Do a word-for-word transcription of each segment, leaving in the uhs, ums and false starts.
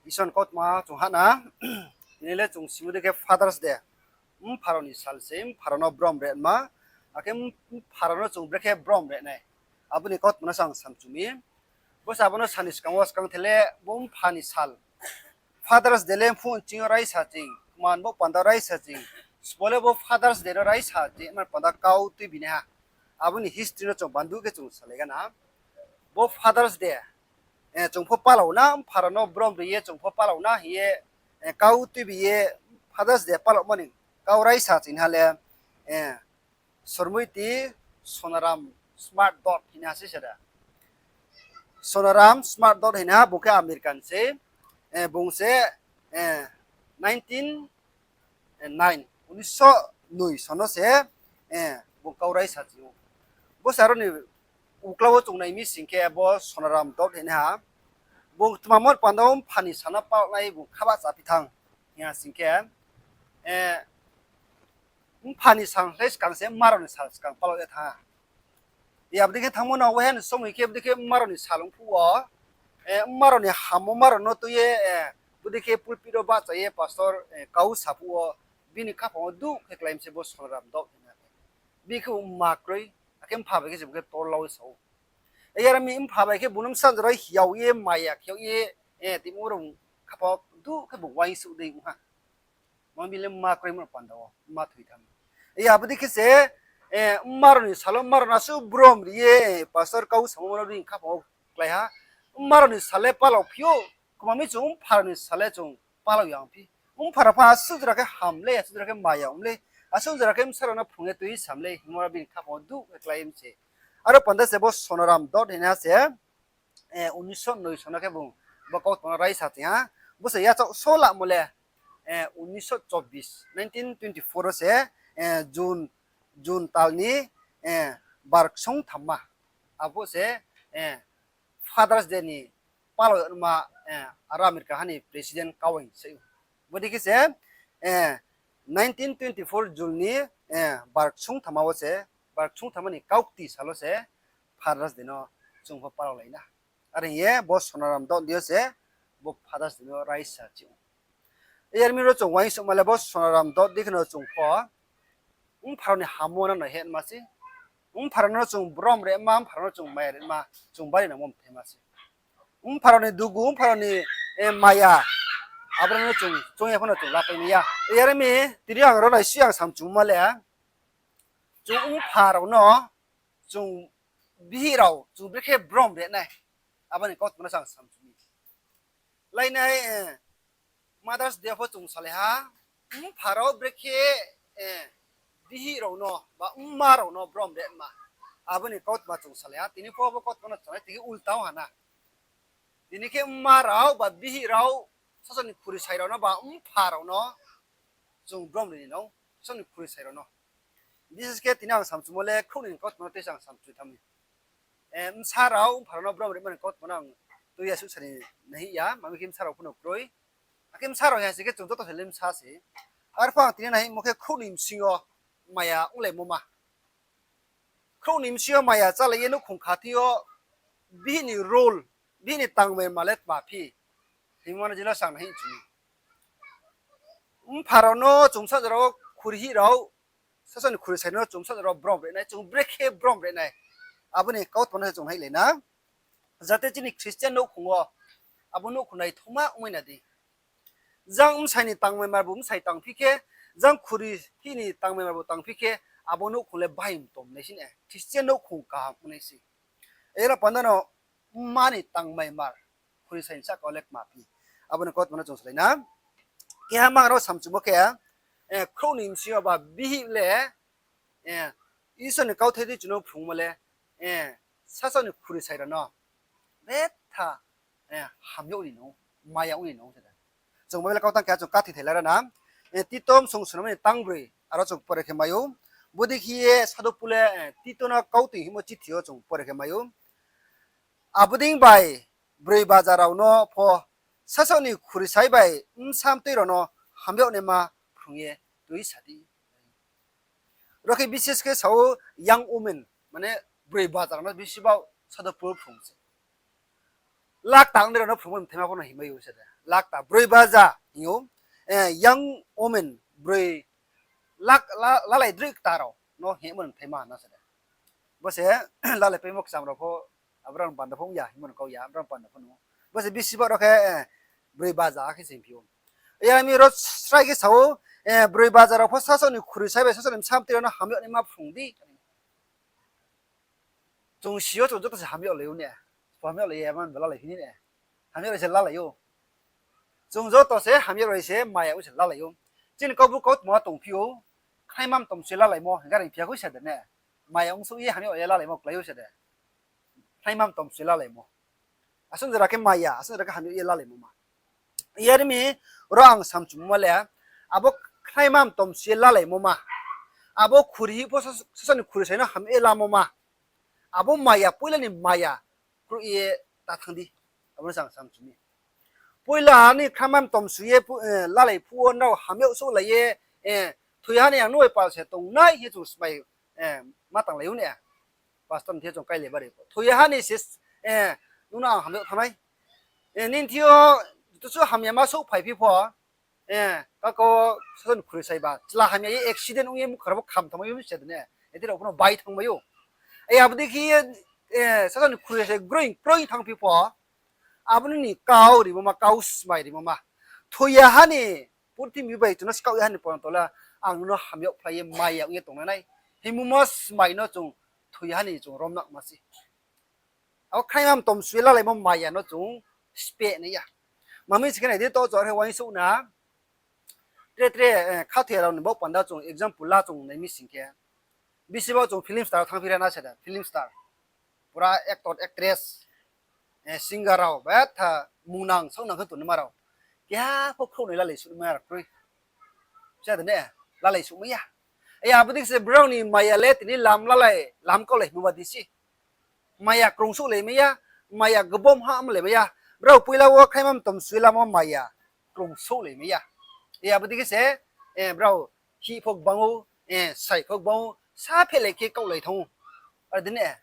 Isor ni kautma chung hahna, tini le chung simo dei khe Father's Day. Mpha rao ni sal se, mpha rao no brom rema, akhe mpha rao no chung brekhe brom re nai. Abo ni kautma no se ang samchu mi. Bo se abo no sani skang wo skang the le bo mpha ni sal. Father's Day le phuh nching yo raisa ching, kman bo panda raisa ching, sbo le bo Father's Day no raisa ching, mar panda kau tuibi nai ha. Abo ni history no chung bandu khe chung salai gana. Bo Father's Day, chung pho palao na, mpha rao no brom ri ye chung pho palao na hing ye, kau tuibi ye Father's Day palaomo ni kau raisa ching ha le, Sormoi ti Sonaram Smart Dodd hing ha se se da. Sonaram Smart Dodd hing ha, bung khe American se, bung se, nineteen nine, unisho noi sono se, bung kau raisa ching ou. Bo se aro ni uklau wo chung nai mi sing khe bo Sonaram Dodd hing ha. Bung tma mo panda wo mpha ni sal no palaonai bung khabah chaphi thanng hing ha sing khe, mpha ni sal le skang se mma rao ni sal skang palao ye thanng ha. Abo dei khe thanngmo no waiha ni somoi khe bodei khe mma rao ni sal ong phuh wo, mma rao ni hammo mma rao no tui ye, bodei khe pulpit wo bahcha ye pastor kau sa phuh wo, bini khaphang wo duh khe klái mi se bo Sonaram Dodd hing ha. Bi khe mma kroi, akhe mpha bai khe se bung khe torla wo sa ou. Yar mi mpha bai khe bung no bsa jora hiao ye, maya khe ye, timo rao khaphang wo duh khe bung uaingsouh dei ong ha. Ma mi le mma kroimo panda wo, mma thoi thanng. Abo dei khe se, mma rao ni sal wo mma rao no asuh brom ri ye, pastor kau samo no bini khaphang wo klái ha. Mma rao ni sal le palao phi ou, kma mi chung mpha rao ni sal le chung palao ya ong phi. Mpha rao pha asuh jora khe ham le, asuh jora khe maya ong le, asuh jora khe bsa rao no phrung ye tui sam le hingmo rao bini khaphang wo duh khe klái mi se. Aro panda se bo Sonaram Dodd hing ha se, unisho noi sono khe bung bo kautma no raisa ching ha. Bo se yachaoh so lamo le, unisho chobbish, nineteen twenty four wo se, June, June tal ni, bar ksung thamma. Abo se, Father's Day ni palao yagma, aro America ha ni president kawaing se. Bodei khe se, nineteen twenty four June ni, bar ksung thamma wo se, bar ksung thamma ni kaukti sal wo se Father's Day no chung pho palao lai na. Are hing ye bo Sonaram Dodd ni yo se bo Father's Day no raisa ching ou. Yar mi ro chung uaingsouhma le bo Sonaram Dodd dei khe no chung pho mpha rao ni hammo no nai hema se. Mpha rao no chung brom rema, mpha rao no chung maya rema, chung bari nangmo mthaima se. Mpha rao ni dugu, mpha rao ni maya, abo rao no chung choung ya pho no chung lapai mai ya. Yar mi tini ang ro nai si ang samchuma le, chung mpha rao no, chung bihih rao chung brekhe brom re nai, abo ni kautma no se ang samchu mi. Lainai, Mother's Day pho chung salai ha, mpha rao brekhe bihih rao no ba mma rao no brom rema, abo ni kautma chung salai ha. Tini pho abo kautma no salai, tini khe ulta ong ha na. Tini khe mma rao ba bihih rao, sasao ni khurisai rao no ba mpha rao no chung brom ri ni nang, sasao ni khurisai rao no. Bises khe tini ang samchumo le khrouhnoi ni kautma no tei se ang samchu thanng mi. Bsa rao mpha rao no brom rema ni kautma no ang tui ya suh sa ni nai ya, ma mi khe bsa rao pho no kroi. Akhe bsa rao ya se khe chung joto se le bsa se. Arphuh ang tini nai hingmo khe khrouhnoi bsing yo maya onglaimo ma. Khrouhnoi bsing yo maya chálai ye nouhkhong kha thing yo bihih ni role, bihih ni tangmai ma le tma phi hingmo no jila sang nai hing chu ni. Mpha rao no chung bsa jora wo khuri hih rao, sasao ni khurisai no chung bsa jora wo brom re nai, chung brekhe brom re nai. Abo ni kautma no se chung naihlai na. Jate chini Christian nouhkhong wo abo nouhkhong naithaoma ongmai na di. Jang bsai ni tangmai ma bu bsai tangphi khe, jang khuri hih ni tangmai ma bu tangphi khe, abo nouhkhong le bahai mtom nai si nai, Christian nouhkhong kaham ong nai se. Ero panda no mma ni tangmai ma, khurisai ni sahka wo le kma phi. Abo ni kautma no chung salai na. Keha mang rao samchumo khe, khrouhnoi bsing yo ba bihih le, Isor ni kauthai dei chung no phrungmo le, sasao ni khurisai rao no betha, ham yag ni nang, maya ong ni nang se da. Chung Bible kau tang keha chung kathi thai la ra na. Tito bsung sunamo ni tangbroi, aro chung pore khe mai ou. Bodei khe ye Sadhu Pol le, Tito no kauthai hingmo chithi yo chung pore khe mai ou. Abo dei bai broi baja rao no pho sasao ni khurisai bai bsa mtoi rao no ham yag naima phrung ye tuisa di. Ro khe bises khe sa ou young women, mane broi baja rao no bisi ba Sadhu Pol phrung se. Lakta ong nai rao no phrungmo ni bthaima pho no hingmai ou se de. Lakta broi baja hing ou, young women broi, la-, lalai droi kta rao no hingmo ni bthaima na se de. Bo se lalai paimo kcham rao pho, abrao panda pho ong ya hingmo ni kau ya, abrao panda pho no. Bo se bisi ba rao khe, broi baja khe se hingphi ou. Yar mi ro srai khe sa ou, broi baja rao pho sasaoh ni khuri sai bai sasaoh ni bsa mtoi rao no hamyag naima phrung di. Chung si yo chung joto se hamyag lai ou ne. Hamyag lai ya man ba lalai phi ni ne. Hamyag lai se lalai ou. Chung joto se hamyag lai se maya ong se lalai ou. Chini Kaubru kautma tongphi ou. Khnaimam tomsui lalaimo hing khe reing phi ya khe se de ne. Maya ong souh ye hamyag lai ye lalaimo klái ou se de. Khnaimam tomsui lalaimo. Asuh jora khe maya, asuh jora khe hamyag ye lalaimo ma. Yar mi ro ang samchungmo le, abo khnaimam tomsui ye lalaimo ma. Abo khuri hi pho sasaoh ni khuri sai no hamyag ye lamo ma. Abo maya, poila ni maya, kroih ye ta thanng di. Abo no se ang samchu mi. Poila ni khnaimam tomsui ye lalai phuh wo nrao hamyag souhlai ye, thoi ha ni ang nung bai pal se tongnai hing ye chung smai ma tanglai ou ne. Pastor ni thing yo chung kailai bari pho. Thoi ha ni se, nung no ang hamyag thanngnai. Nini thing yo joto suh hamya ma souhphaiphi pho, kako sasaoh ni khuri sai ba chla hamya ye accident ong ye mukha rao pho kham thanngmai ou se de ne. Eti rao pho no bai thanngmai ou. Abo dei khe ye, sasaoh ni khuri sai groi kroi thanngphi pho, abo nini kau rimo ma, kau smai rimo ma. Thoi ya ha ni, purthimbi bai chung no skaoh ya ha ni porjonto le, ang nung no hamyag phlai ye maya ong ye tongnai nai. Hingmo ma smai no chung thoi ya ha ni chung romnama se. Abo khnaimam tomsui lalaimo maya no chung speh nai ya. Mami se khe nai di to chor he uaingsouh na. Tre tre, khathoi ya rao ni baoh panda chung example la chung nai mi sing khe. Bisi baoh chung film star thanngphi ra na se de, film star. Pura actor, actress, singer rao, betha mungnang saonang khe tongnaima rao. Keha pho khrouhnoi lalai suhnaima rao kroi. Se de ne, lalai suhmai ya. Abo dei khe se brao ni maya le tini lam lalai, lam kaulai hingmo ba di se. Maya krungsouhlai mai ya, maya gbom ha mlai mai ya. Brao poila wo khnaimam tomsui lamo maya krungsouhlai mai ya. Abo dei khe se, brao hih pho gbang ou, sai pho gbang ou, saphehlai khe kaohlai thanng ou. Are de ne,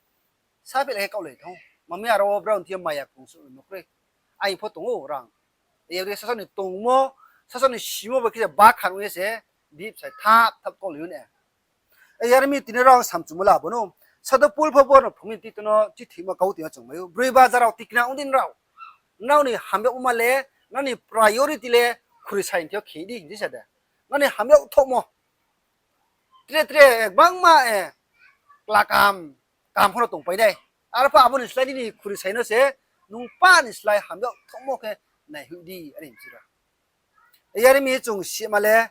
saphehlai khe kaohlai thanng ou. Mami aro wo brao ni thing yo maya krungsouhlaimo kroi. Aini pho tong ou rang. Abo dei khe sasaoh ni tongmo, sasaoh ni simo bai khe se bakhan ong ye se, bihih bsai thap thap kaohlai ou ne. Yar mi tini rao ang samchumo la abo no. Sadhu Pol pho bo no phrung mi tito no chithima kau tini yo chung mai ou. Broi baja rao tikna ong di nrao. Nrao ni hamyagma le, nrao ni priority le khuri sai ni thing yo khe di hing di se de. Nrao ni hamyag thohmo. Tre tre, gbangma, kla kaham, kaham pho no tongpai nai. Arphuh abo ni slái nini khuri sai no se, nung pa ni slái hamyag thohmo khe naihoih di, are hing si ra. Yar mi chung sima le,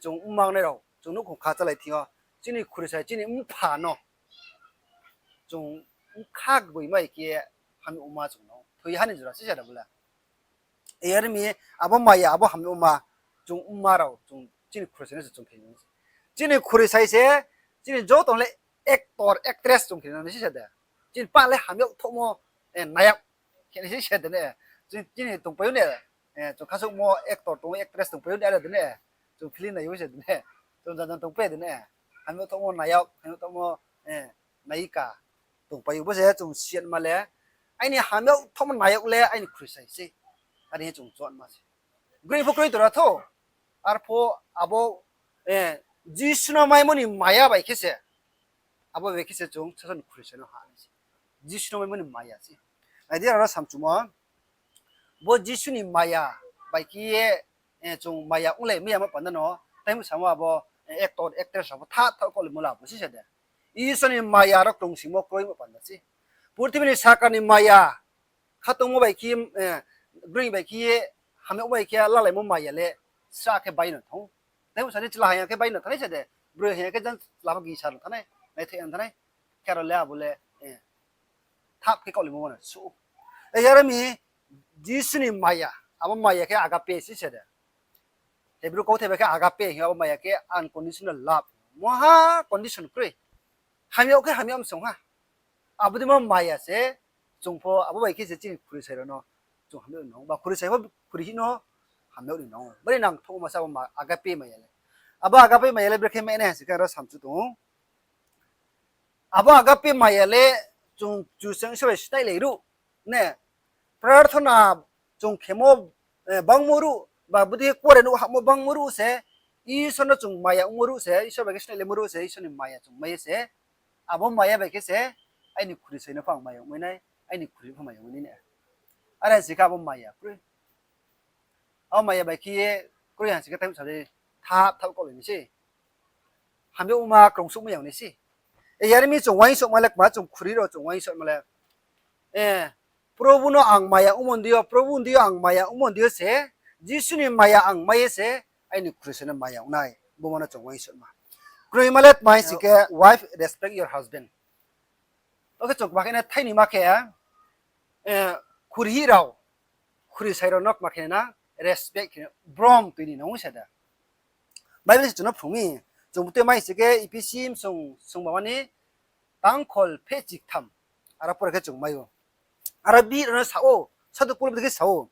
chung mmang nai rao, chung nouhkhong kha chálai thing yo, chini khuri sai, chini mpha no, chung bkha gboi mai khe hamyagma chung no thoi ha ni jora se se da bo le. Yar mi abo maya, abo hamyagma, chung mma rao, chung chini khuri sai no se chung khe nai se. Chini khuri sai se, chini joto le actor, actress chung khe nai se se de. Chini pa le hamyag thohmo, nayak khe nai se se de ne. Chini tongpai ou ne, chung khasouhmo actor tong ou, actress tongpai ou ne, are de ne. Chung film nai ou se de ne. Chung jang jang tongpai de ne. Hamyag thohmo nayak, hamyag thohmo, nayika tongpai ou. Bo se chung siyatma le, aini hamyag thohmo nayak le aini khuri sai se. Are hing chung chotma se. Groi pho kroi tora tho. Arphuh abo, Jisu no maimo ni maya bai khe se. Abo bai khe se chung sasaoh ni khuri sai no ha nai se. Jisu no maimo ni maya se. Nai di aro samchumo. Bo Jisu ni maya bai khe ye, chung maya onglai mai ya ma panda no, tei samo abo, actor, actress rao pho tha tha kaulaimo la bo se se de. Isor ni maya aro krungsingmo kroimo panda se. Purthimbi ni saka ni maya, khatungmo bai khe, groi bai khe ye, hamyag bai khe lalaimo maya le, sra khe bai no thanng ou. Tei bo sa di chla haya khe bai no thanng nai se de, broi haya khe jang chla pho gisa no thanng nai, naithai no thanng nai. Khe aro le abo le, thap khe kaulaimo no suh ou. Yar mi Jisu ni maya, abo maya khe agape se se de. Hebrew kauthai bai khe agape hing, abo maya khe unconditional love. Moha condition kroi. Hamyag khe hamyag msong ha. Abo dei ma maya se, chung pho abo bai khe se chini khuri sai rao no, chung hamyag ni nang ou. Ba khuri sai pho khuri hih no, hamyag ni nang ou. Bari nangthouhma se abo agape maya le. Abo agape maya le brekhe mai nai ha se khe aro samchu tong ou. Abo agape maya le chung Kchusoyang Isor bai snailai ruh ne. prarthona chung khemo bangmo ruh, ba bodei khe kuarenouh hahmo bangmo ruh se, Isor no chung maya ongmo ruh se, Isor bai khe snaihlaimo ruh se, Isor ni maya chung mai ye se, abo maya bai khe se, aini khuri sai no pho ang maya ongmai nai, aini khuri pho maya ongmai nai. Are si khe abo maya kroi. Abo maya bai khe ye kroi ha si khe thaim sa di thap thap kaohlai nai se. Hamya ongma krungsouhmai ya nai se. Yar mi chung uaingsouhma le kma, chung khuri rao chung uaingsouhma le, Probu no ang maya ongmo ni deing yo, Probu ni deing yo ang maya ongmo ni deing yo se, Jisu ni maya ang mai ye se, aini khuri sai no maya ong nai, bo ma no chung uaingsouhma. Kroima le tma hing si khe, wife, respect your husband. Bo khe chung kma khe na thaini ma khe, khuri rao, khuri sai rao no kma khe na respect khe brom tui ni nang ou se da. Bible se chung no phrung mi, chung butui mai si khe Ephesi msung sungba mani tangkhol phehchi ktham, aro pore khe chung mai ou. Aro bihih rao no sa ou, Sadhu Paul bodei khe sa ou,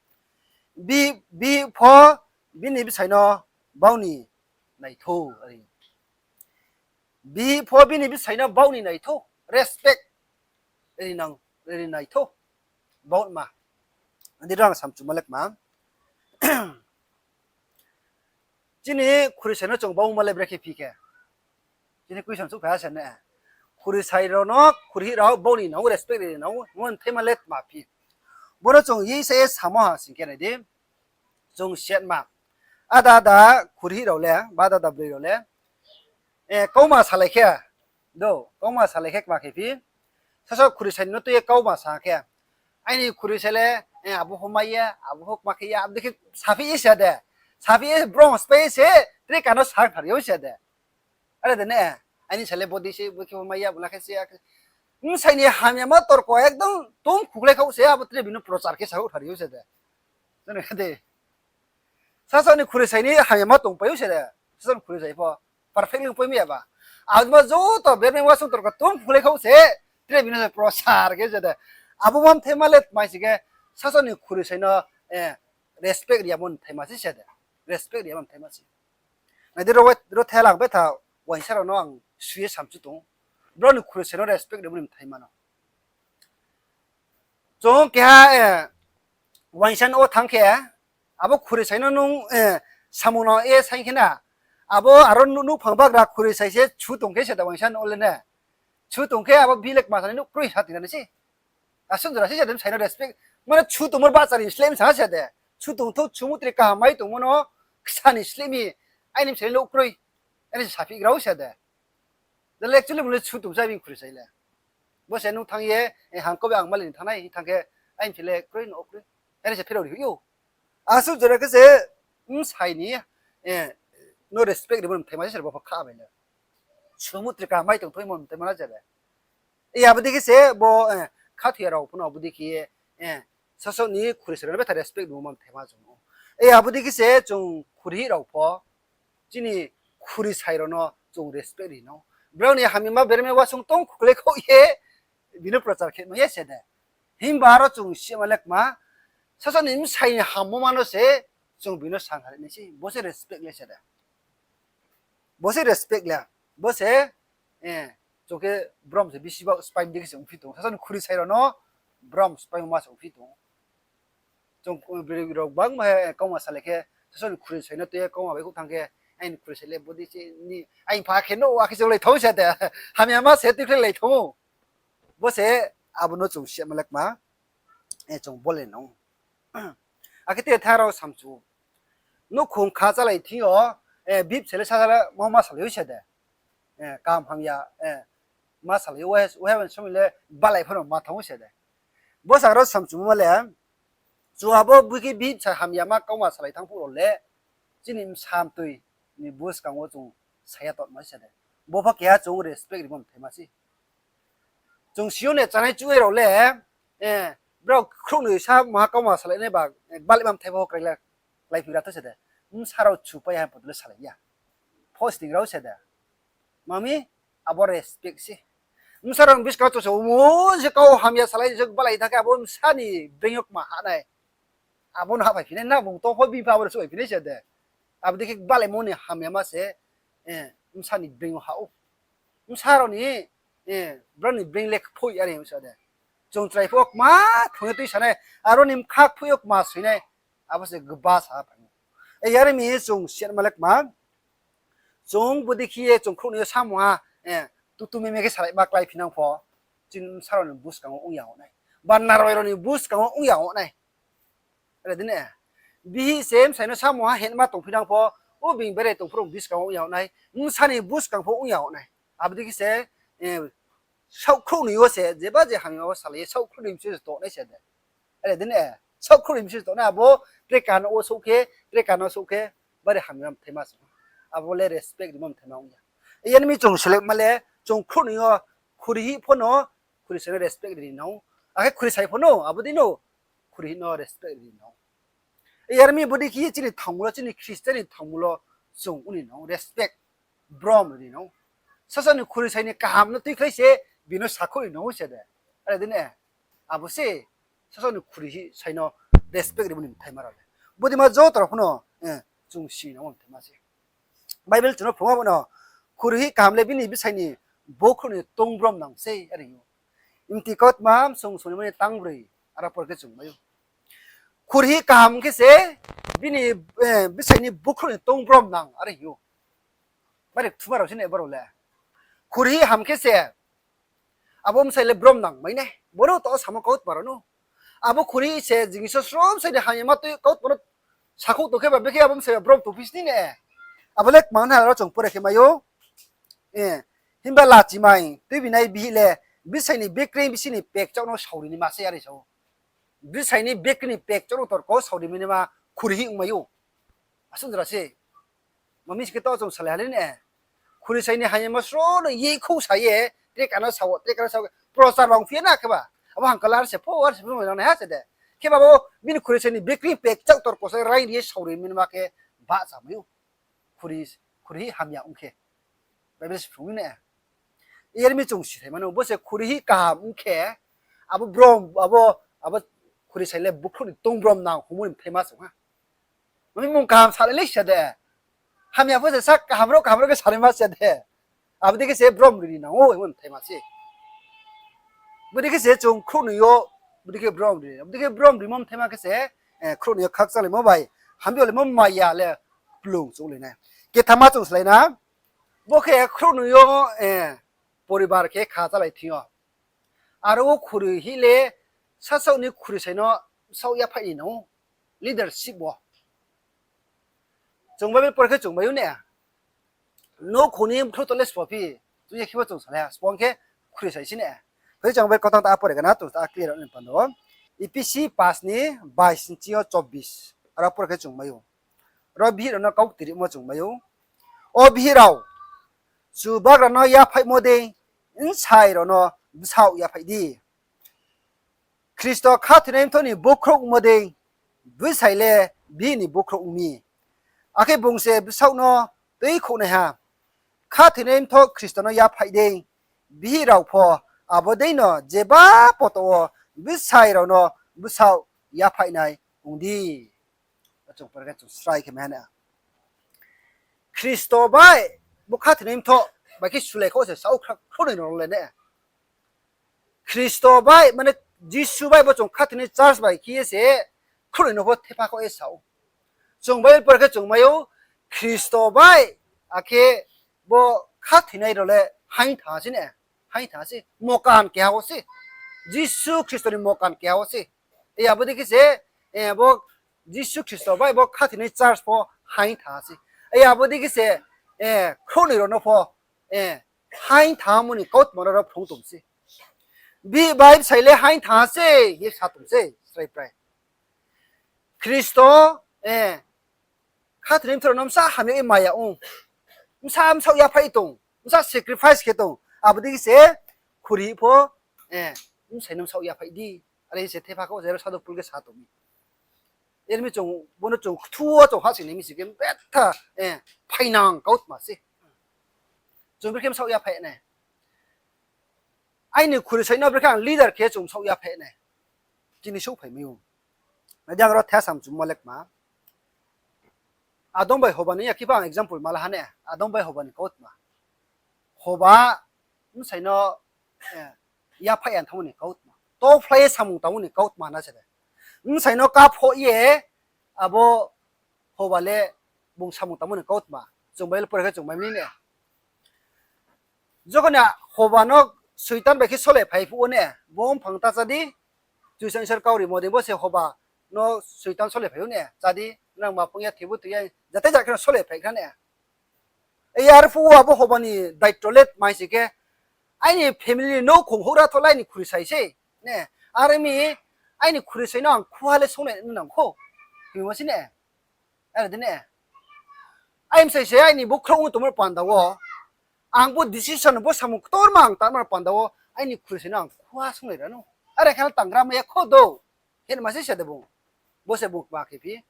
bihih pho bini bsai no bau ni naithou, are. Bihih pho bini bsai no bau ni naithou, respect ri nang, ri naithou, bau ma. Adi rao ang samchumo le kma. Chini khuri sai no chung bau ma le brekhe phi khe. Chini question souhphai ha se ne. Khuri sai rao no, khuri hih rao bau ni nang ou, respect ri nang ou, mo mthaima le tma phi. Bo no chung ye sa ye samo ha sing khe nai di. Chung siatma. Ada ada khuri hih rao le, ba ada ada broi rao le, kauma salai khe, do, kauma salai khe kma khe phi, sasaoh khuri sai no tui ye kauma sa khe, aini khuri sai le, abo pho mai ya, abo pho kma khe ya, abo dei khe saphi ye se de. Saphi ye brom spai ye se, tre kano sa thar ya se de. Are de ne, aini sai le bodei se, bo khe pho mai ya, bo la khe se, bsai ni hamyama torko ekdom tong khuklai khou se, abo tre bini no prochar khe sa thar ya se de. Sasaoh ni khuri sai ni hamyama tongpai ou se de. Sasaoh ni khuri sai pho perfect ongpai mi ya ba. Abo joto bermai wasung torko tong khuklai khou se, tre bini no prochar khe se de. Abo ma mthaima le tma si khe, sasaoh ni khuri sai no respect ri yamo mthaima se se de. Respect ri yamo mthaima se. Nai di, ro thela ang betha uaingsa rao no ang sui ye samchu tong ou. Brao ni khuri sai no respect rimo ni mthaima no. Chung keha uaingsa no wo thanng khe, abo khuri sai no nung samung no ye saing khe na, abo aro nouhphang bagra khuri sai se chu tong khe se da uaingsa no wo le ne. Chu tong khe abo bihih le kma sa nai nouh kroi sa tong nai se. Asuh jora se se de bsai no respect. Mane chu tongmo bahcha ni sleh mi sa se de. Chu tongthou, chu mutri kaham mai tongmo no ksa ni sleh mi, aini bsai le nouh kroi, are se saphi grao se de. Actually bung le chu tong sa bini khuri sai le. Bo se nung thanng ye, hangko bai ang mali ni thanng nai hing thanng khe, aini bsai le kroi, nouh kroi, are se pherao ri hoih ou. Asuh jora khe se bsai ni no respect rimo ni mthaima se se de bo pho kha bai le. Chu mutri kaham mai tongthoumo mthaima no se de. Abo dei khe se bo khathoi ya rao pho no abo dei khe ye, sasaoh ni khuri sai rao no betha respect rimo ma mthaima chung ou. Abo dei khe se chung khuri hih rao pho, chini khuri sai rao no chung respect ri nang ou. Brao ni hamyama bermai wasung tong khuklai khou ye, bini no prochar khe mai ya se de. Himba aro chung sima le kma, sasaoh ni bsai ni hammo ma no se chung bini no sang ha ri nai se, bo se respect le se de. Bo se respect le, bo se, chung khe brom se bisi ba spy dei khe se ongphi tong, sasaoh ni khuri sai rao no brom spy ma se ongphi tong. Chung broi rao gbangma he kauma salai khe, sasaoh ni khuri sai no tui ye kauma bai khouh thanng khe, aini khuri sai le bodei se ni, aini pha khe no akhe se lai thou se de, hamyama se tuikhlailai thou. Bo se abo no chung sima le kma, chung bole nang ou. Akhe te tha rao samchu. Nouhkhong kha chálai thing yo, bihih se le sasa le ma ma salai ou se de. Kaham hamya ma salai ou, uaiha somoi le balai pho no ma thanng ou se de. Bo sa rao samchumo ma le, chung abo boi khe bihih se hamyama kauma salai thanng phuh rao le, chini bsa mtoi ni buskang wo chung sa ya tongma se de. Bo pho keha chung respect rimo mthaima se. Chung si ou ne, chánai chuhnai rao le, brao khrouh noi sa maha kauma salai nai ba, balaima mthai pho krai la, kláiphi ra tho se de. Bsa rao chupai ha pho le salai ya. Posting rao se de. Mami, abo respect se. Bsa rao ni buskang wo chung se, omo se kau hamya salai se balai thanng khe abo bsa ni brain yo kma hah nai. Abo no hahphai phi nai, na bung tong pho bini pha abo no souhphai phi nai se de. Abo dei khe balaimo ni hamyama se, bsa ni brain yo hah ou. Bsa rao ni, brao ni brain le kphoih are sa de. Chung chrai phuh wo kma thung ye tuisa nai, aro ni bkha kphuh yo kma soi nai, abo se gba sa phai ou. Yar mi chung siatma le kma, chung bodei khe ye chung khrouhnoi yo samung ha, tutu meme khe salaima kláiphi nang pho, chini bsa rao ni buskang wo ong ya nai, ba naroi rao ni buskang wo ong ya nai. Are dei ne, bihih se bsai no samung ha hingma tongphi nang pho, o being berai tong phuh rao buskang wo ong ya nai, bsa ni buskang pho ong ya nai. Abo dei khe se, saoh khrouhnoi yo se jeba je hamyama wo salai ye saoh khrouhnoi bsing se tongnai se de. Are dei ne, saoh khrouhnoi bsing se tongnai, abo tre kano wo souh khe, tre kano souh khe, bari hamyama mthaima se. Abo le respect rimo mthaima ong ya. Yar mi chung seletma le, chung khrouhnoi yo khuri hih pho no, khuri sai no respect ri nang ou. Akhe khuri sai pho no, abo dei no, khuri hih no respect ri nang ou. Yar mi bodei khe ye chini thangmo lo, chini Christian ni thangmo lo, chung uni nang ou respect, brom ri nang ou. Sasaoh ni khuri sai ni kaham no tuikhlai se, bini sakhouh ri nang ou se de. Are dei ne, abo se, sasaoh ni khuri hih sai no respect rimo ni mthaima rao le. Bodei ma joto rao pho no, chung si nang ou mthaima se. Bible chung no phrungma bo no, khuri hih kaham le bini bsai ni bkhrouh ni tong brom nang sei, are hing ou. Mti kautma msong songnaima ni tangbroi, aro por khe chung mai ou. Khuri hih kaham khe se, bini, bsai ni bkhrouh ni tong brom nang, are hing ou. Bari kthuma rao se ne boro le. Khuri hih ham khe se, abo bsai le brom nang mai nai, bo no to samo kautma rao no. Abo khuri hih se jing so srom sai ni hamyama tui kautma no sakhouh tong khe ba, bekhe abo bsai ba brom tongphi sini ne. Abo le kmang na aro chung pore khe mai ou. Himba lachimai tuibinai bihih le bsai ni bekreing bsing ni pekchaoh no saori naima se, are sa ou. Bsai ni bekreing ni pekchaoh no torko saori mai naima khuri hih ong mai ou. Asuh jora se. Ma mi si khe to chung salai ha le ne. Khuri sai ni hamyama sro no ye khouh sa ye, tre kano sa wo, tre kano sa wo, prochar bang phi ya na khe ba. Abo hangkala ar se pho, ar se pho nang nai ha se de. Khe ba bo bini khuri sai ni bekreing pekchaoh torko sa rai ri ye saori mai naima khe bahcha mai ou. Khuri, khuri hih hamya ong khe. Bible se phrung mi ne. Yar mi chung sithai mano, bo se khuri hih kaham ong khe, abo brom, abo, abo khuri sai le bkhrouh ni tong brom nang hingmo ni mthaima se ha. Ma mi mung kaham salai le se de. Hamya pho se sa kaham rao, kaham rao khe salaima se de. Abo dei khe se brom ri nang ou, hingmo ni mthaima se. Bodei khe se chung khrouhnoi yo, bodei khe brom ri, bodei khe brom rimo mthaima khe se, khrouhnoi yo khakchanglaimo bai, hambi yaglaimo maya le kplung chouhlai nai. Kethama chung salai na, bo khe khrouhnoi yo, poribar khe kha chálai thing yo. Aro wo khuri hih le sasaoh ni khuri sai no bsaoh yaphaih ni nang ou, leadership wo. Chung Bible por khe chung mai ou ne. Nouhkhong ni bkhrouh to le sbo phi, chung ye khe bo chung salai ha, sbo ong khe khuri sai si ne. Phai chung Bible kautang ta pore gana, chung ta clear ni panda wo. Ephesi pas ni bais nching yo chobbish, aro por khe chung mai ou. Ro bihih rao no kau tirimo chung mai ou. O bihih rao, Chubagra no yaphaihmo dei, bsai rao no bsaoh yaphaih di. Khristo khathoinai mthoh ni bkhrouh ongmo dei, bsai le bihih ni bkhrouh ong mi. Akhe bung se bsaoh no tuikhouhnaiha. Khathoinai mthoh Khristo no yaphaih dei, bihih rao pho abo dei no jeba poto wo bsai rao no bsaoh yaphaihnai ong di. Chung pore khe chung srai khe mai ha na. Khristo bai bo khathoinai mthoh bai khe sulai kho se saoh khrouhnoi no le ne. Khristo bai, mane Jisu bai bo chung khathoinai church bai khe ye se khrouhnoi no pho thepha kho ye sa ou. Chung Bible por khe chung mai ou, Khristo bai, akhe bo khathoinai rao le haing thanng se ne, haing thanng se, mokan keha wo se. Jisu Khristo ni mokan keha wo se. Abo dei khe se, bo Jisu Khristo bai bo khathoinai church pho haing thanng se. Abo dei khe se, khrouhnoi rao no pho haing thanngmo ni kautma rao phrung tong se. Bihih bai bsai le haing thanng se, ye sa tong se, srai prai. Khristo, khathoinai mthoh rao no bsa hamya ye maya ong. Bsa bsaoh yaphaih tong, bsa sacrifice khe tong. Abo dei khe se khuri pho, bsai no bsaoh yaphaih di. Are se thepha kho se ro Sadhu Pol khe sa tong mi. Yar mi chung, bo no chung kthu wo chung hahsoing nai mi si khe betha, phainang kautma se. Chung brekhe bsaoh yaphaih nai. Aini khuri sai no brekhe ang leader khe chung bsaoh yaphaih nai. Chini souhphai mai ou. Nai di ang ro thesa mchumo lekma. Adam bai Hoba ni yakhe pho ang example ma la ha ne. Adam bai Hoba ni kautma. Hoba bsai no yaphaih ya thanngmo ni kautma. tophlai ye samung tangmo ni kautma na se de. Bsai no kaphoh ye abo hoba le bung samung tangmo ni kautma. Chung Bible pore khe chung mai mi ne. Jokhon ni hoba no Soitan bai khe sole phai phuh wo ne, bo mphang ta chá di, Kchusoyang Isor kau rimo dei, bo se hoba no Soitan sole phai ou ne, chá di, nang ma phung ya, thoi bo thoi ya, jate ja khe no sole phai khna ne. Ei arphuh wo abo hoba ni daityo le tma hing se khe, aini family ni nouhkhong houhgra tho le aini khuri sai se, ne. Are mi, aini khuri sai no ang khuha le sungnai nang kho, hingmo se ne. Are di ne. Aini bsai se aini bukhrouh ong tongmo panda wo, ang bo decision, bo samung ktorma ang tangma panda wo, aini khuri sai no ang khuha sungnai ra nou. Are khe no tanggra mai ya kho do. Hingma se se de bung. Bo se bung kma khe phi.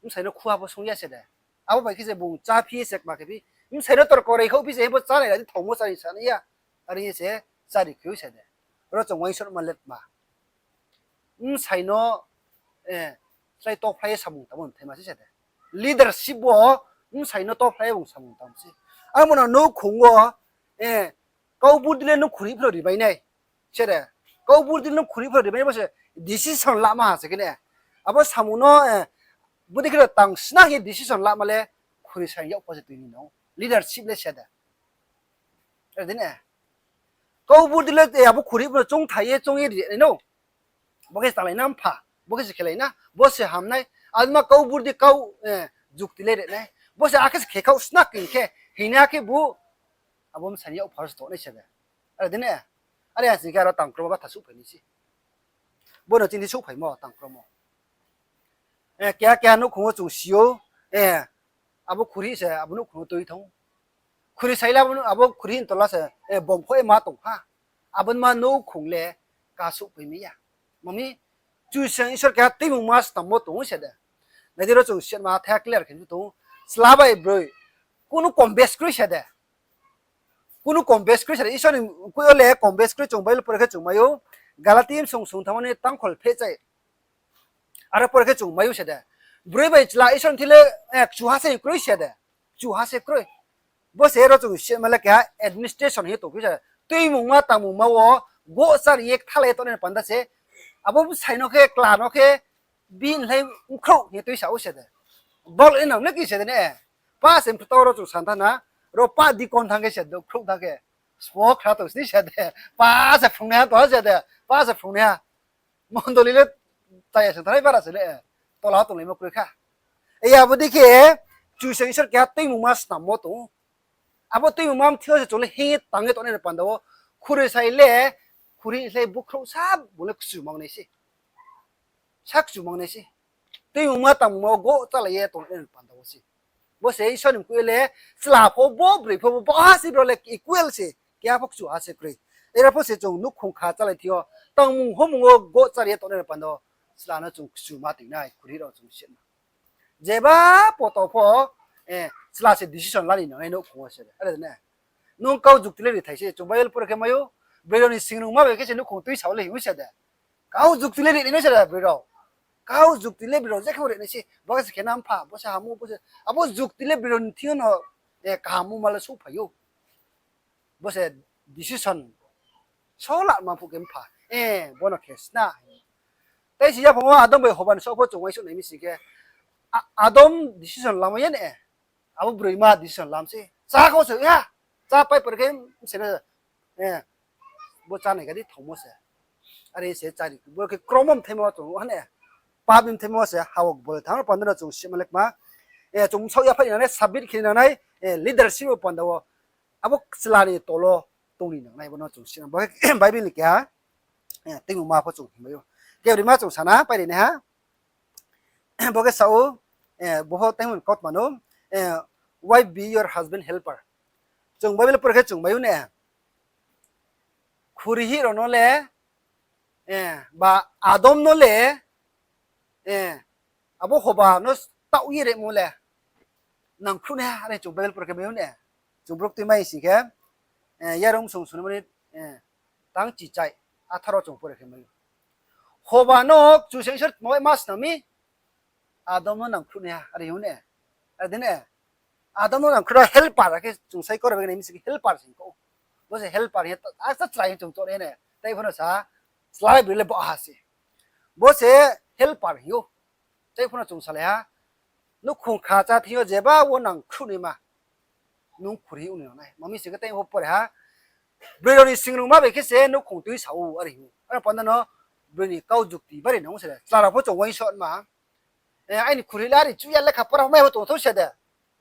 Bsai no khuha pho sung ya se de. Abo bai khe se bung chá phi se kma khe phi. Bsai no torko rei khouh phi se bo chánai ra di, thaomo chánai sanai ya. Are ye se chári khe ou se de. Ro chung uaingsouhma le tma. Bsai no, slái tophlai ye samung tangmo mthaima se se de. Leadership wo bsai no tophlai ye bung samung tang se. Abo no nouhkhong wo, kau burdi le nung khuri phro ri bai nai. Se de, kau burdi le nung khuri phro ri bai nai, bo se decision lama ha se khe ne. Abo samung no, bodei khe no tang sna hing ye decision lama le khuri sai yag pho se tui ni no. Leadership le se de. Are di ne. Kau burdi le, abo khuri phro choungthai ye choung ye ri nai no. Bo khe se tanglai na mpha, bo khe se khelai na, bo se ham nai, adma kau burdi kau, jukti le ri nai, bo se akhe se khe kau sna khe hing khe, hing nai akhe bu, abo bsai ni yag pharo se tongnai se de. Are di ne, are ya sing khe aro tangkromo batha souhphai nai se. Bo no chini souhphaimo tangkromo. Keha keha nouhkhong wo chung si ou, abo khuri se abo nouhkhong wo tui thanng ou. Khuri sai le abo khuri ni tola se, bom khoh ye ma tong ha. Abo ni ma nouhkhong le kasouhphai mi ya. Mami, Kchusoyang Isor keha tuimungma snammo tong ou se de. Nai di ro chung sitma thaiha clear khe tong ou. Chla bai broi. Kunu combest kroi se de. Kunu combest kroi se de. Isor ni kui yo le combest kroi, chung Bible pore khe chung mai ou. Galati bsong sung thanngmo ni tangkhol phehchai. Aro pore khe chung mai ou se de. Broi bai chla Isor ni thing le, kchuha se kroi se de. Kchuha se kroi. Bo se ro chung sitma le keha administration hing ye tong khe se de. Tuimungma tangmungma wo gohchari ye kthalai ye tongnai ni panda se. Abo bsai no khe, kla no khe, bini hlai bkhrouh hing ye tuisa ou se de. Bol nang le ki se de ne. Pa se mphutao ro chung santha na, ro pa deacon thanng khe se de, bkhrouh thanng khe. Sbo khra tong sni se de. Pa se phrungnaiha tong ha se de. Pa se phrungnaiha. Mondoli le chaya se thanai bara se le, tola wo tonglaimo kroi kha. Ei abo dei khe, Kchusoyang Isor keha tuimungma snammo tong ou. Abo tuimungma mthing yo se chung le hing ye tang ye tongnai ni panda wo, khuri sai le, khuri hlai bkhrouh sa bung le kchu mang nai se. Sa kchu mang nai se. Tuimungma tangmungma wo gohchalai ye tongnai ni panda wo se. Bo se Isor ni mkoih le, chla pho bo, broi pho bo, bo ha se brao le equal se, keha pho kchuha se kroi. Era pho se chung nouhkhong kha chálai thing yo, tangmung homung wo gohchari ye tongnai ni panda wo, chla no chung kchu ma tong nai, khuri rao chung sitma. Jeba poto pho, chla se decision la ni nangnai nouhkhong wo se. Are ne? Nung kau jukti le ri thai se, chung Bible pore khe mai ou, broi rao ni singrungma bai khe se nouhkhong tuisa wo le hing ou se de. Kau jukti le ri nai se de broi rao. Kau jukti le broi rao je khe ri nai se, bo khe se khe na mpha, bo se ham ou, bo se, abo jukti le broi rao ni thing yo no, kaham ongma le souhphai ou. Bo se decision, sola ma phuh khe mpha, bo no khe sna. Tai se yaphang wo Adam bai Hoba ni saoh pho chung uaingsouh nai mi sing khe, Adam decision lamo ye ne, abo broima decision lam se. Chá kho se ha, chá pai pore khe se no, bo chánai ga di thaomo se. Are se chári, bo khe kromo mthaima wo chung ha ne, pap ni mthaima wo se ha wo bol thanng panda no chung sima le kma, chung bsaoh yaphaih nangnai, submit khe nangnai, leadership wo panda wo, abo chla ni tolo tong ni nangnai, bo no chung sima. Bo khe Bible ni keha, tuimungma pho chung hingmai ou. Kebrima chung sana pai ri nai ha. Bo khe sa ou, bo pho tei hing kautma no, wife be your husband helper. Chung Bible pore khe chung mai ou ne. Khuri hih rao no le, ba Adam no le, abo Hoba no taoh ye rimo le, nangkhruh nai ha, are chung Bible pore khe mai ou ne. Chung brouh tuimai sing khe, Yarung song sunimo ni, tang chichai, atharo chung pore khe mai ou. Hoba no Kchusoyang Isor tma bai ma snam mi, Adam no nangkhruh nai ha, are hing ou ne. Are di ne? Adam no nangkhruh nai helper, akhe chung sai kore bai nai mi sing khe helper sing kho. Bo se helper hing ye, asa chrai hing chung chor ye ne. Tai pho no sa, Chla bai broi le bo ha se. Bo se helper hing ou. Chai pho no chung salai ha. Nouhkhong kha chá thing yo jeba wo nangkhruh naima. Nung khuri ong ni nang nai. Mami se khe tei pho pore ha. Broi rao ni singrungma bai khe se nouhkhong tuisa ou are hing ou. Aro panda no broi ni kau jukti bari nang ou se de. Chla rao pho chung uaingsouhma. Aini khuri le are chuh ya, lekha pora mai bo tong thou se de.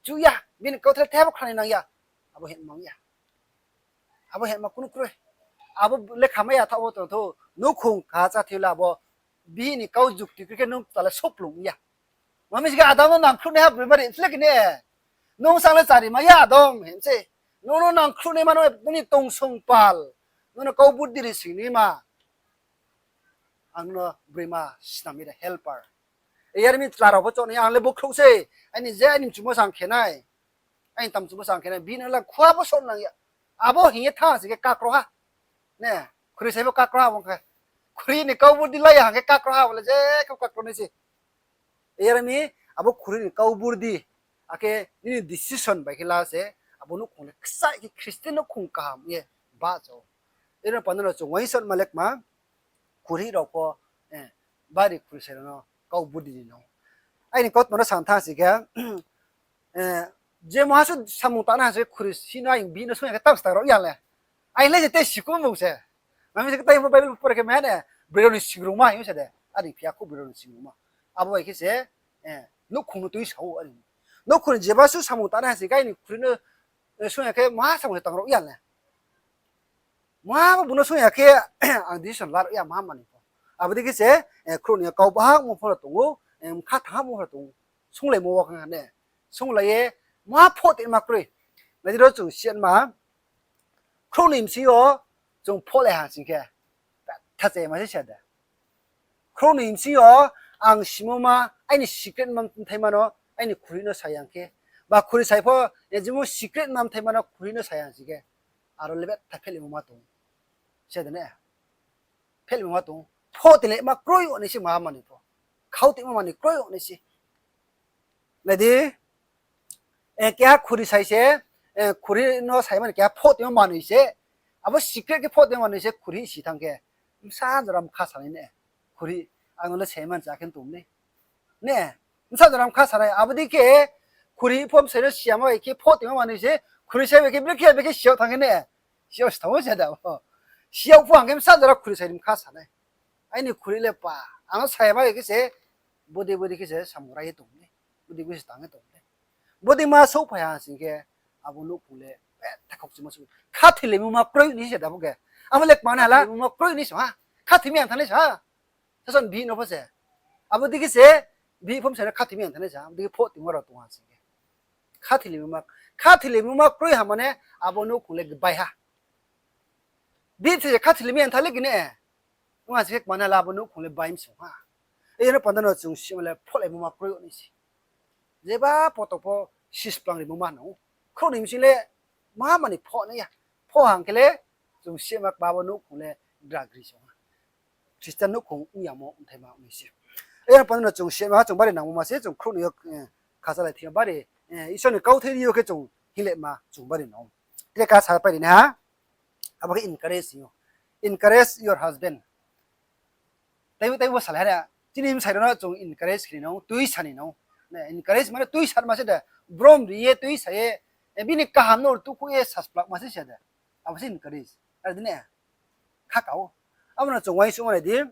Chuh ya, bini kauthai the bo khnanai nang ya. Abo hingma ya. Abo hingma kunu kroi. Abo lekha mai ya thaoh bo tong thou, nouhkhong kha chá thing yo le abo bihih ni kau jukti kroi khe nung chla le souhplung ya. Mami se khe Adam no nangkhruhnaiha broi mari le kini. Nung sang le chari mai ya Adam hing se. Nung no nangkhruhnaima no nini tongsong pal. Nung no kau buddi ri singnaima. Ang no broima snam ye de helper. Yar mi chla rao pho choh nai, ang le bukhrouh se, aini je aini mchumo sang khe nai. Aini tam mchumo sang khe nai, bini le khua bo soh nang ya. Abo hing ye thanng sing khe kakro ha. Ne, khuri sai pho kakro ha bo khe. Khuri ni kau burdi la ya hing khe kakro ha bo le je khe kakro nai se. Yar mi abo khuri ni kau burdi, akhe nini decision bai khe la se, abo nouhkhong le kchaih khe Christian nouhkhong kaham ye bahcha ou. Ero panda no chung uaingsouhma lekma, khuri rao pho, bari khuri sai rao no kau burdi ni nang ou. Aini kautma no sa thanng sing khe, je maha suh samung tang nai ha se khuri si no aini bihih no sung ya khe tam stang rao ya le. Aini le je tei sikhouh bung se. Mami se khe tei pho Bible pore khe meha ne, broi rao ni singrungma hing ou se de. Are phi ya khou broi rao ni singrungma. Abo bai khe se, nouhkhong no tuisa ou are. Nouhkhong ni jeba suh samung tang nai ha se khe aini khuri no, sung ya khe maha samung se tang rao ya le. Maha bo bung no sung ya khe ang decision la rao ya maha mani pho. Abo dei khe se, khrouh ni kau bahagmo pho no tong ou, bkha thanghamo pho no tong ou. Sunglaimo wo kha ne. Sunglai ye maha phoh tongma kroi. Nai di ro chung siyatma, khrouh ni bsing yo chung phohlai ha sing khe, tha chayama se sa de. Khrouh ni bsing yo ang simo ma, aini secret ma mthaima no aini khuri no sa ya khe, ba khuri sai pho, jemo secret ma mthaima no khuri no sa ya sing khe, aro le betha phehlaimo ma tong. Se de ne? Phehlaimo ma tong. Phoh tonglaima kroi o nai se maha mani pho. Khau tongma mani kroi o nai se. Nai di, keha khuri sai se, khuri no sai mani keha phoh tongma manoi se. Abo secret khe phoh tongma manoi se khuri si thanng khe, bsa jora bkha sanai ne. Khuri, ang no le sai man cha khe tong le. Ne, bsa jora bkha sanai. Abo dei khe khuri pho bsai no siyama bai khe phoh tongma manoi se, khuri sai bai khe brekhe bai khe siyag thanng khe ne. Siyag se thanng ou se da. Siyag pho ang khe bsa jora khuri sai ni bkha sanai. Aini khuri le pa, ang no sai bai khe se, bodei bodei khe se samung rai ye tong le. Bodei bodei se tang ye tong le. Bodei ma souhphai ha sing khe, abo nouhkhong le, betha khaukchima souh. Khathoilaimo ma kroi ni se da bo khe. Abo le kmana hala, ma kroi ni se ha. Khathoi mi ang thanng nai se ha. Sasaoh ni bihih no pho se. Abo dei khe se, bihih pho bsai no khathoi mi ang thanng nai se ha. Abo dei khe phoh tongma rao tong ha sing khe. Khathoilaimo ma, khathoilaimo ma kroi ha mane, abo nouhkhong le bai ha. Bihih se khathoilaimo ang thanng le kini. Ong ha sing khe kmana hala abo nouhkhong le bai msong ha. Iyano panda no chung sima le phohlaimo ma kroi o nai se. Jeba poto pho sisplang rimo ma nang ou. Khrouh ni bsing le maha mani phoh nai ya. Phoh hang khe le chung sima kba bo nouhkhong le dragri song ha. Christian nouhkhong ong yamo mthaima ong nai se. Iyano panda no chung sima chung bari nangmo ma se chung khrouh ni yo, khachalai thing yo bari, Isor ni kauthai ri yo khe chung hinglema chung bari nang ou. Tre ka sa pai ri nai ha. Abo khe encourage hing ou. Encourage your husband. Taibo taibo salai ha, chini bsai rao no chung encourage khe ni nang ou, tuisa ni nang ou. Encourage mane tuisa ma se de, brom ri ye tuisa ye, bini kaham no rtuhkhouh ye sasplak ma se se de. Abo se encourage. Are di ne? Kha ka ou. Abo no chung uaingsouhma nai di,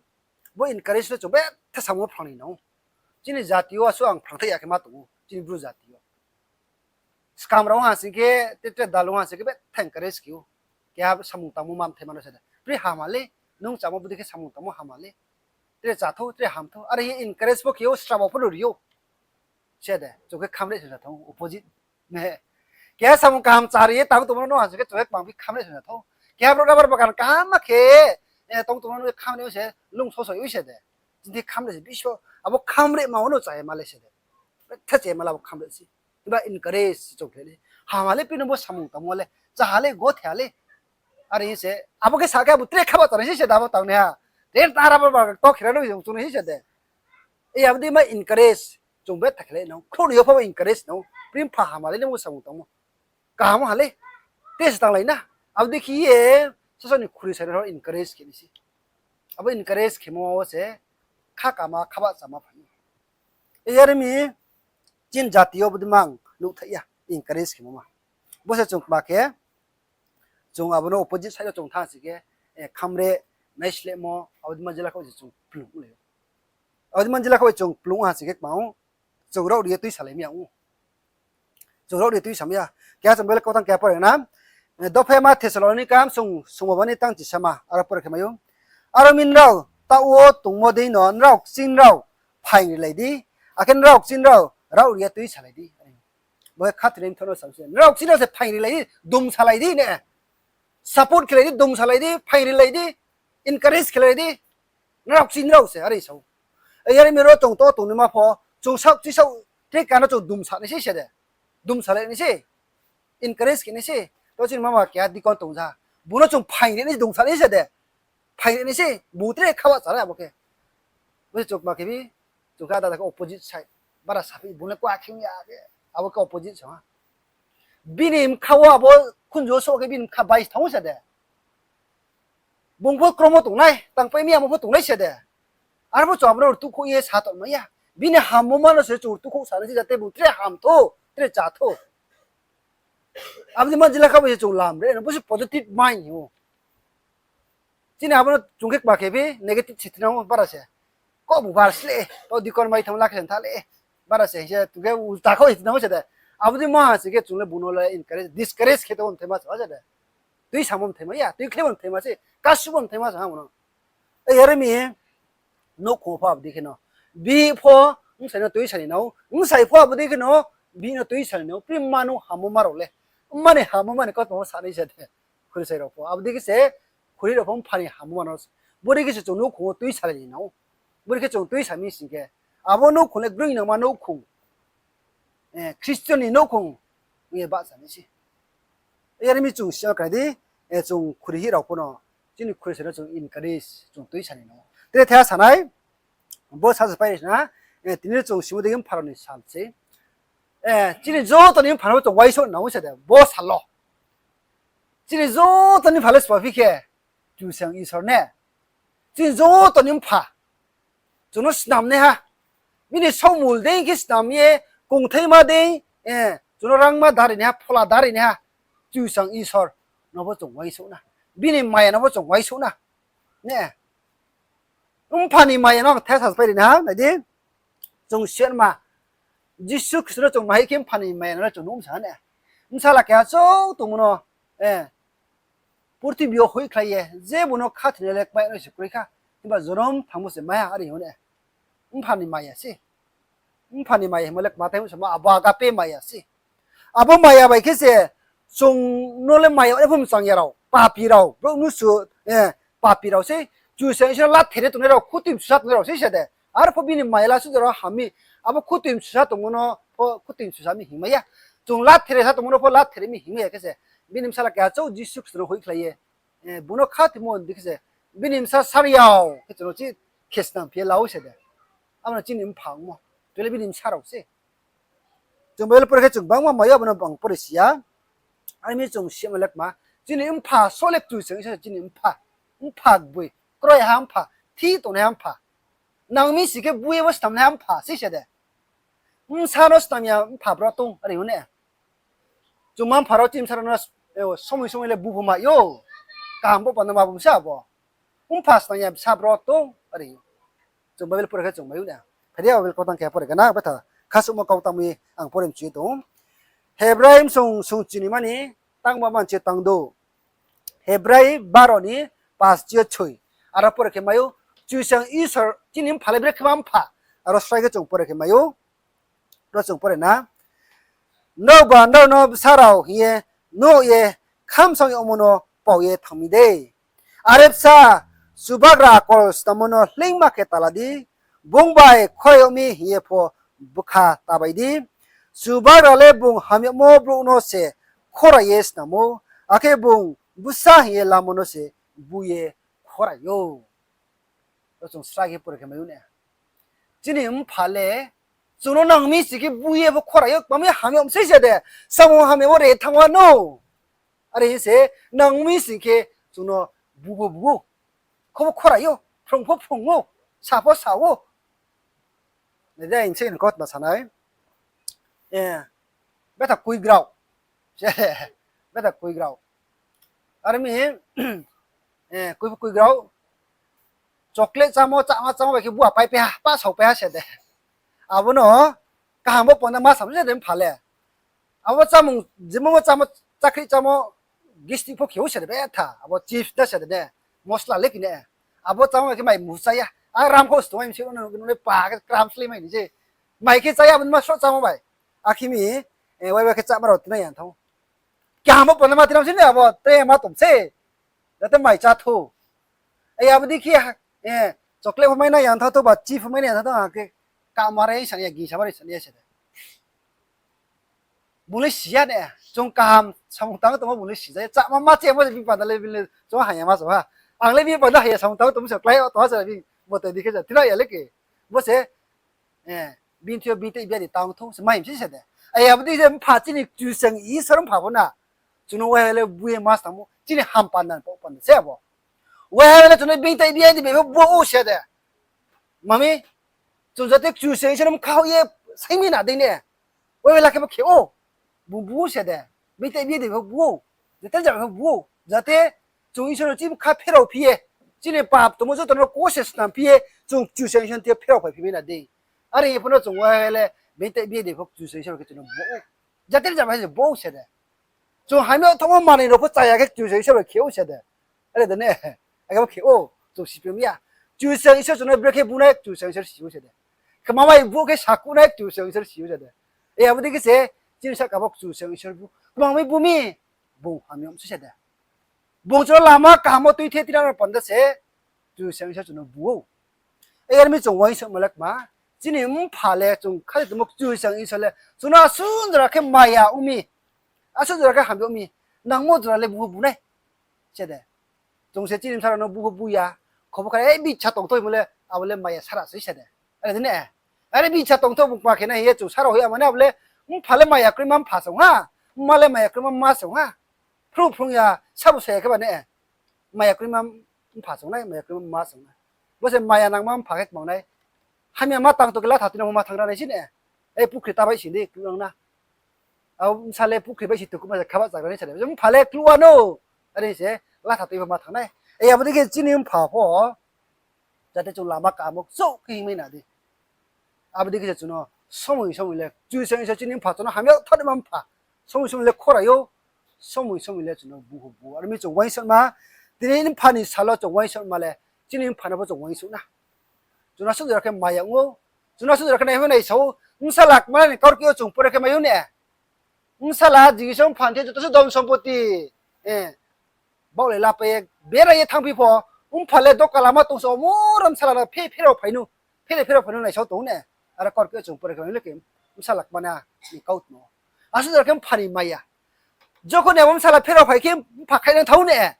bo encourage no chung betha samung wo phrang ni nang ou. Chini jati yo asuh ang phrangthai ya khe ma tong ou, chini Bru jati yo. Skam rao ha sing khe, tre tre dalung ha sing khe betha encourage khe ou. Keha samung tangmo ma mthaima no se de. Pri hama le, nung chámo bodei khe samung tangmo hama le. Tre chá thou, tre ham thou. Are ye encourage pho khe ou, srabo pho no ri ou. Se de, chung khe khamre se ja thou, opposite. Keha samung kaham chári ye tang tongmo no ha sing khe chung khe kmang phi khamre se ja thou. Keha brouh rubber bagan kaham ma khe, tong tongmo no khamre se, lung sosoi oi se de. Chini khamre se biso, abo khamre ma wo no chá ye ma le se de. Betha chá ye ma le abo khamre se. Iba encourage se chung khe le. Hama le phi no bo samung tangmo le, cháha le, gothe ha le. Are hing se, abo khe sa khe abo tre khaba tangnai se se de abo tangnai ha. Tre tara ba ba to khera no chung nai se de. Abo dei ma encourage, chung betha khe le nang, khrouh ni yo pho encourage nang, pri mpha hama le nang bo samung tangmo. Kaham ha le, tre se tanglai na. Abo dei khe ye, sasao ni khuri sai no encourage khe nai se. Abo encourage khemo wo se khakama, khabahchama phai ou. Yar mi chini jati yo bodei mang nuhthaih ya, encourage khemo ma. Bo se chung kma khe, chung abo no opposite side wo chung thanng si khe, khamre, naislehmo, abo dei ma jila kha se chung plung lai ou. Abo dei ma jila kha chung plung ha si khe kma ou, chung raohri ye tuisalai mi ya ou. Chung raohri ye tuisamai ya. Keha chung Bible kautang keha pore na. Dophaima Thessalonika sung, sungba bani tang chisama, aro pore khe mai ou. Aro mi nrao taoh wo tongmo dei no nrao kching nrao phaing rilai di, akhe nrao kching nrao raohri ye tuisalai di. Bo khe khathoinai mthoh no sa se. Nrao kching nrao se phaing rilai di, dumsalai di ne. Support khelai di, dumsalai di, phaing rilai di, encourage khelai di. Nrao kching nrao se, are sa ou. Yar mi ro chung to tongnaima pho, chung saoh kching saoh, tre kano chung dumsa nai se se de. Dumsalai nai se. Encourage khe nai se. To chini mama keha deacon tong ja. Bung no chung phaing ri nai se, dumsa nai se de. Phaing ri nai se, bung tre khabahcha nai abo khe. Bo se chung kma khe bi, chung khe ada da khe opposite side. Bara saphi, bung le kua khe ya khe, abo khe opposite sa ha. Bini bkha wo abo khunju wo souh khe bini bkha bai se thanng ou se de. Bung pho kromo tongnai, tangpai mi amo pho tongnai se de. Arphuh chung abo no rtuhkhouh ye sa tongmai ya. Bini hammo ma no se chung rtuhkhouh sa nai se, jate bung tre ham thou, tre chá thou. Abo dei ma jila kha bo se chung lam re, bo se positive mind hing ou. Chini abo no chung khe kma khe bi negative se tinang ou bara se. Kau bu bar sle, to deacon mai thanng la khe tha le, bara se hing se chung khe ulta kha hing tinang ou se de. Abo dei ma ha se khe chung le bung no le encourage, discourage khe tongmo mthaima sa se de. Tuisamo mthaima ya, tuikhlemo mthaima se, kasubo mthaima sa ha mo no. Yar mi, nouhkhong pho abo dei khe no. Bihih pho bsai no tuisa ni nang ou, bsai pho abo dei khe no, bihih no tuisa ni nang ou, pri mma no hammo ma rao le. Mma ni hammo ma ni kautma wo sa nai se de. Khuri sai rao pho. Abo dei khe se, khuri rao pho mpha ni hammo ma no. Bodei khe se chung nouhkhong wo tuisa ni nang ou. Bodei khe chung tuisa mi sing khe. Abo nouhkhong le groing nangma nouhkhong. Christian ni nouhkhong ong ye bahcha nai se. Yar mi chung sima krai di, chung khuri hih rao pho no, chini khuri sai no chung encourage, chung tuisa ni nang ou. Tre thaiha sa nai, bo sa se pai ri na, tini chung simo dei khe mpha rao ni sal se. Chini joto ni mpha no chung uaingsouh nang ou se de, bo sal wo. Chini joto ni mpha le sbo phi khe, Kchusoyang Isor ne. Chini joto ni mpha, chung no snamnaiha, bini saohmul dei khe snam ye, kongthaima dei, chung no rangma darinaiha, phola darinaiha, Kchusoyang Isor no pho chung uaingsouh na. Bini maya no pho chung uaingsouh na. Ne, mpha ni maya no thaiha sa se pai ri na ha, nai di. Chung sirma, Jisu Khristo no chung mahi khe mpha ni maya no le chung nuh msa ha ne. Bsala keha chouh tongmo no, purthimbi yo hoihkhlai ye, je bung no khathoinai le kmai no se kroi kha, himba jonom thanngmo se mai ha, are hing ou ne. Mpha ni maya se. Mpha ni maya hingmo le kma thai samo, abo agape maya se. Abo maya bai khe se, chung no le maya ong ye pho mchang ya rao, papi rao, brouh mnusu, papi rao se, Kchusoyang Isor no lathe ri tongnai rao, khutoi msusa tongnai rao se se de. Arphuh bini maya la suh rao ham mi, abo khutoi msusa tongmo no pho khutoi msusa mi hingmai ya. Chung lathe ri sa tongmo no pho lathe ri mi hingmai ya khe se, bini bsala keha chouh Jisu Khristo no hoihkhlai ye, bung no khathoimo dei khe se, bini bsa sariao khe chung no chi khe snam phi ye la ou se de. Abo no chini mpha ongmo, tui le bini bsa rao se. Chung Bible pore khe chung bangma mai yo, abo no bang pore si ya. Are mi chung sima le kma, chini mpha sole Kchusoyang Isor se chini mpha. Mpha gboi, kroiha mpha, thih tongnaiha mpha. Nang mi sing khe bu ye bo snamnaiha mpha se se de. Bsa no snam ya mpha bro tong, are hing ou ne. Chung ma mpha rao chini bsa rao no, somoi somoi le bu pho mai ou. Kaham bo panda ma bu se abo. Mpha snam ya bsa bro tong, are. Chung Bible pore khe chung mai ou na. Phai di, Bible kautang keha pore khe na, betha khasuhmo kautang mi ang pore mchu ye tong ou. Hebrai bsung sung chinima ni tangba manchi tang dou. Hebrai baro ni pas chi yo choi. Aro pore khe mai ou, Kchusoyang Isor chini mpha le brekhe ma mpha. Aro srai khe chung pore khe mai ou. Ro chung pore na. Nraoba nrao no bsa rao hing ye nuh ye khamsang yagmo no pao ye thanng mi de. Are bsa, Chubagra akol snammo no hleingma khe ta la di, bung bai khorai yag mi hing ye pho bkha ta bai di. Chubagra le bung hamyagmo brouh no se khorai ye snam ou, akhe bung bsa hing ye lamo no se bu ye khorai ou. Ro chung srai khe pore khe mai ou na. Chini mpha le, chung no nang mi sing khe bu ye bo khorai ou, kma mi hamya msei se de, samung hamya wo re thanng wa no. Are hing se, nang mi sing khe chung no bu bo bu ou. Kho bo khorai ou. Phrung pho phrung ou, sa pho sa ou. Nai de, ang se ni kautma sa nai. Eh, betha kuigrao. Betha kuigrao. Are mi, eh, kui, kuigrao. Chocolate chámo, cháma, chámo bai khe bua paipai ha, pa saopai ha se de. Abo no kaham bo panda ma sam se de mpha le. Abo chámung, jemo mo chámo, chakri chámo, gastric pho khe ou se de betha. Abo chips da se de ne, mosla le kine. Abo chámo bai khe mai mu chá ya. A ram kho sto mai mse no, no, no, pa khe kram sle mai ni se. Mai khe chá ya, abo ma sroh chámo bai. Akhe mi, eh, wai wai khe cháma rao tinai ya thang. Kaham bo panda ma tinam se ni abo, tre ma tong se. Jate mai chá thou. Ai abo dei khe, eh, chocolate pho mai nai ya thang thou ba, chips pho mai nai ya thang thou, ha khe kama re sa ya, gingsa ma re sa ya se de. Bung le si ya ne, chung kaham samung tang tongmo bung le si ya. Cháma ma chemo se bini panda le, bini le chung haya ma se ha. Ang le bini panda haya samung tang tongmo se klái o tong ha se bini moto dei khe se, tinai ya le khe. Bo se, eh, bini thing yo bini tei bia di tang thou se mai mse se de. Ai abo dei se mpha chini Kchusoyang Isor mpha pho na. Chung no wai le bu ye ma se tangmo, chini ham panda, pau panda se abo. Wai le chung no bini tei bia di be pho bu ou se de. Mami, chung jate Kchusoyang Isor no mkha ye saing mi na dei ne. Wai le khe bo khe ou. Bung bu ou se de. Bini tei bia di pho bu ou. Jate jam pho bu ou. Jate chung Isor no chini bkha pherao phi ye, chini pap tongmo joto no kose snam phi ye, chung Kchusoyang Isor no thing yo pherao phai phi mi na dei. Are ye pho no chung wai le bini tei bia di pho Kchusoyang Isor khe chung no bu ou. Jate jam pho se bu ou se de. Chung hamya thanngmo manoi rao pho chaya khe Kchusoyang Isor bai khe ou se de. Are de ne, akhe bo khe ou, chung si phi mi ya. Kchusoyang Isor chung no brekhe bu nai Kchusoyang Isor si ou se de. Kma bai bu khe sakuh nai Kchusoyang Isor si ou se de. E abo dei khe se, chini sahka bo Kchusoyang Isor bu. Kma bai bu mi, bung hamya ong se de. Bung chung no lama kaham wo tuithe tinai panda se, Kchusoyang Isor chung no bu ou. Are mi chung uaingsouhma le kma, chini mpha le chung khali tongmo Kchusoyang Isor le chung no asuh jora khe maya ong mi, asuh jora khe hamya ong mi, nangmo jora le bu pho bu nai se de. Chung se chini bsa rao no bu pho bu ya, khobo kha, e, bihcha tongthou hingmo le, abo le maya sara sei se de. Are de ne? Are bihcha tongthou bung kma khe nai hing ye chung sara hoih ya mane abo le, mpha le maya kroima mpha se ong ha, mma le maya kroima mma se ong ha. Phrung phrung ya, sabo sa ya khe ba ne, maya kroima mpha se ong nai, maya kroima mma se ong nai. Bo se maya nangma mpha khe kma ong nai. Hamya ma tang tong khe latha tuinang ma thanng ra nai se ne. E, pukhri ta bai sing di, kluh nang na. Abo bsa le pukhri bai si tukuhma se khaba chagra nai se de. Mpha le kluh wa no. Are se latha tui pho ma thanng nai. E, abo dei khe chini mpha pho, jate chung lama kaham wo chouh khe hingmai na di. Abo dei khe se chung no somoi somoi le Kchusoyang Isor chini mpha chung no hamya thanngnaima mpha. Somoi somoi le khorai ou, somoi somoi le chung no bu pho bu. Are mi chung uaingsouhma, tini mpha ni sal wo chung uaingsouhma le, chini mpha no pho chung uaingsouh na. Chung no asuh jora khe maya ong ou, chung no asuh jora khe nai pho naisa ou, bsala kma ni kaurkeh yo chung pore khe mai ou ne. Bsala jigisa mpha ni thing yo joto se dhon sompoti, eh, baohlai lapai ye, berai ye thanngphi pho, mpha le doka lama tong se, omo rom bsala no phe-, pherao phai nu, phere pherao phai nu naisa tong ne, are kaurkeh chung pore khe mai le khe, bsala kma ni kautma. Asuh jora khe mpha ni maya. Jokhon ni abo bsala pherao phai khe mpha khainang thao ne,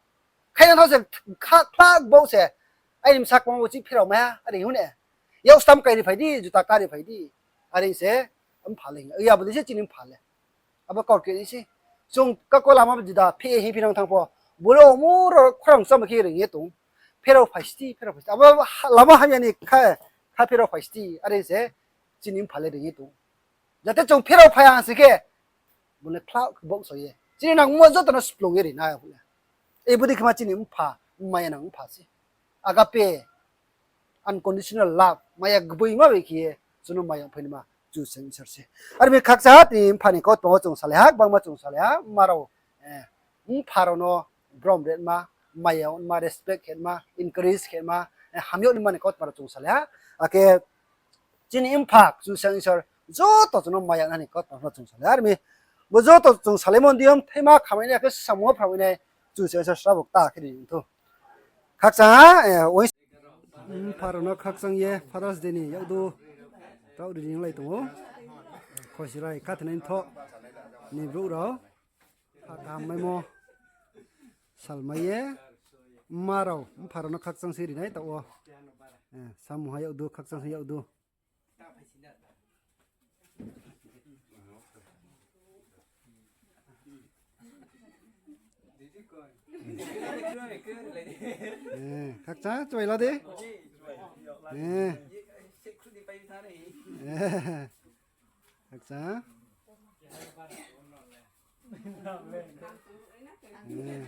khainang thao se kha-, khlak bo se, aini bsa kma bo chih pherao mai ha, are hing ou ne. Yak stam kari phai di, juta kari phai di, are se mpha le hing. Abo dei se chini mpha le. Abo kaurkeh ni se. Chung kako lama juda phe ye hingphi nang thanng pho, bo le omo ro khorang chama khe reing ye tong. Pherao phai sdi, pherao phai sdi. Abo ha-, lama hamya ni kha, kha pherao phai sdi, are se chini mpha le reing ye tong. Jate chung pherao phai ya si khe, bo le khlak bo so ye chini nangmo joto no splung ye ri nai bo le. E, bo dei khe ma chini mpha, maya nang mpha se. Agape, unconditional love, maya gboima bai khe ye chung no maya ongphai naima Kchusoyang Isor se. Are mi khakchang ha, tini mpha ni kautma wo chung salai ha, gbangma chung salai ha, mma rao, eh, mpha rao no brom ri ma, maya ongma, respect khe ma, encourage khe ma, eh, hamya naima ni kautma rao chung salai ha. Akhe chini mpha Kchusoyang Isor joto chung no maya nani kautma rao chung salai ha. Are mi bo joto chung salaimo ni deing yo mthaima khamai nai, akhe samung wo phramai nai Kchusoyang Isor srabo kta khe ri thou. Khakchang ha, eh, mpha rao no khakchang ye Father's Day ni yakdu taoh ri ringlai tong ou. Khosi rai khathoinai thoh ni brouh rao, ha kaham maimo salmai ye, mma rao mpha rao no khakchang se ri nai taoh wo. Eh, samung ha yakdu, khakchang se yakdu. Eh, khakchang chuai la di. Eh. Eh. Hakcha. Eh.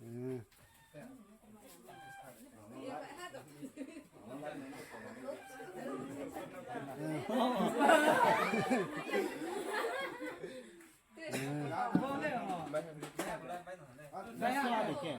Eh.